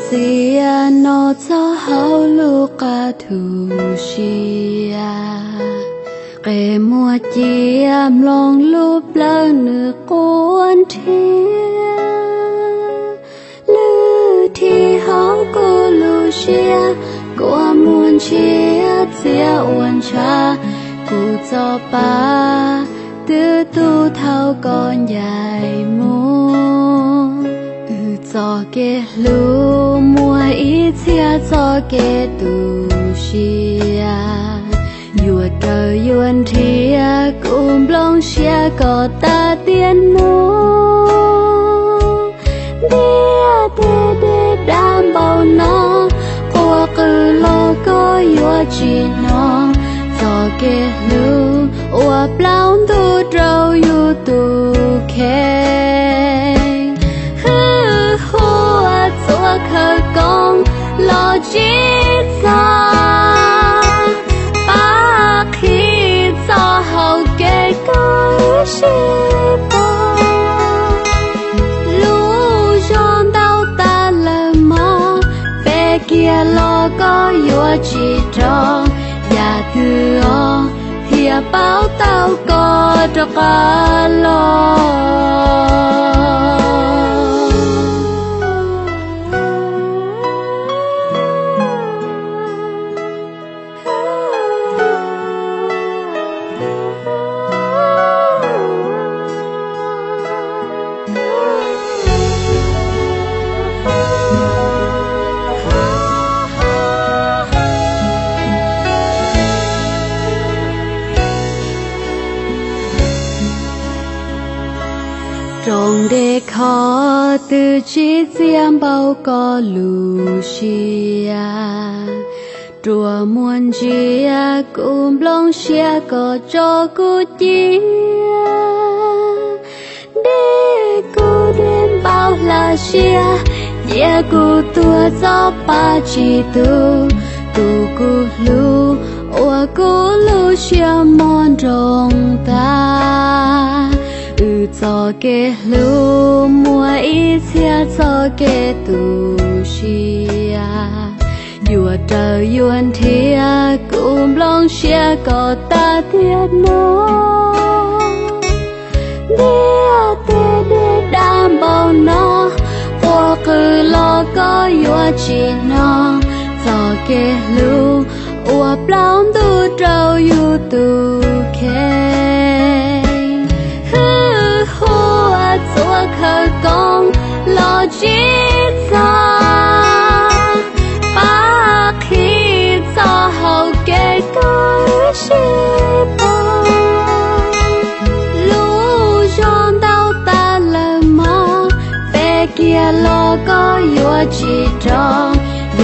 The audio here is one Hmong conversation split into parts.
Txiav no txog hauv lub qab thu siab, qe muag cia mloog lub plawv nws quaj nrhiav. Lwm thib hauv kuv lub siab, kua muag ntshiab txiav ua ntshav, kuv txoj pa twb tu thaum koj ncaim mus. Wb txoj kev hlub muaj ib txhia txoj kev tu siab, yuav raws yuav nrhiav kuv nplooj siab koj tas tiam no. Ntiaj teb dej dav npaum no, quaj qw los koj yuav tsis hnov. Txoj kev hlub ua plaub ntug rau yus tus kheej, hwj huam txhua khawv koob los tsis txog, pab qhib txoj hau kev koj sib pab. Lub zog ntau tas lawm mog, pe kiag los koj yuav tsis rov, yam twg os thiaj paub tau koj rov qab los. Rooj nte khov twb tsis txias npaum koj lub siab, ruam muaj ntsia kuv nplooj siab koj tso kuv cia. Dej kuv dej npaum hla siab, cia kuv tuag txoj pa tsis tu. Tus kuv hlub ua kuv lub siab mos nroo tag. Wb txoj kev hlub muaj ib txhia txoj kev tu siab, yuav raws yuav nrhiav kuv nplooj siab koj tas tiam no. Ntiaj teb dej dav npaum no, quaj qw los koj yuav tsis hnov. Txoj kev hlub ua plaub ntug rau yus tus kheej, hwj huam txhua khawv koob los tsis txog, pab qhib txoj hau kev koj sib pab. Lub zog ntau tas lawm mog, pe kiag los koj yuav tsis rov,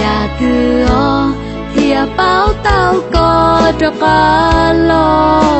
yam twg os thiaj paub tau koj rov qab los.